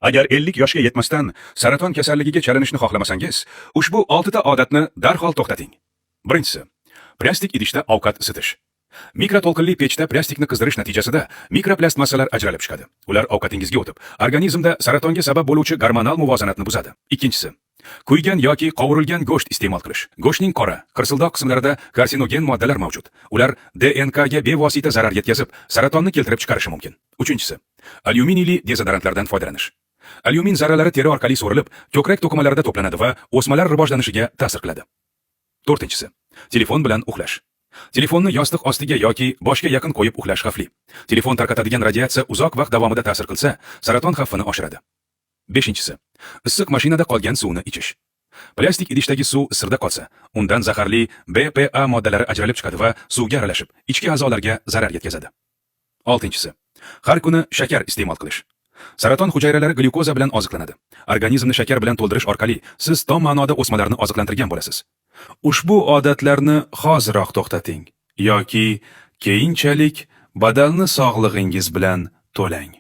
Agar 50 yoshga yetmasdan saraton kasalligiga chalinishni xohlamasangiz, ushbu 6 ta odatni darhol to'xtating. Birinchisi, plastik idishda ovqat isitish. Mikroto'lqinli pechda plastikni qizdirish natijasida mikroplastmassalar ajralib chiqadi. Ular ovqatingizga o'tib, organizmda saratonga sabab bo'luvchi gormonal muvozanatni buzadi. Ikkinchisi, kuygan yoki qovurilgan go'sht iste'mol qilish. Go'shtning qora, qirsildoq qismlarida karsinogen moddalar mavjud. Ular DNK ga bevosita zarar yetkazib, saratonni keltirib chiqarishi mumkin. Uchinchisi, alyuminiyli dezodorantlardan foydalanish. Alyumin zarralari teri orqali so'rilib, ko'krak to'qimalarida to'planadi va o'smalar rivojlanishiga ta'sir qiladi. To'rtinchisi, telefon bilan uxlash. Telefonni yostiq ostiga yoki boshga yaqin qo'yib uxlash xavfli. Telefon tarqatadigan radiatsiya uzoq vaqt davomida ta'sir qilsa, saraton xavfini oshiradi. Beshinchisi, issiq mashinada qolgan suvni ichish. Plastik idishdagi suv issiqda qolsa, undan zaharli BPA moddalari ajralib chiqadi va suvga aralashib, ichki a'zolarga zarar yetkazadi. Oltinchisi, har kuni shakar iste'mol qilish. Saraton hujayralari glyukoza bilan oziqlanadi. Organizmni shakar bilan to'ldirish orqali siz tom ma'noda o'smalarni oziqlantirgan bo'lasiz. Ushbu odatlarni hoziroq to'xtating yoki keyinchalik badalni sog'lig'ingiz bilan to'lang.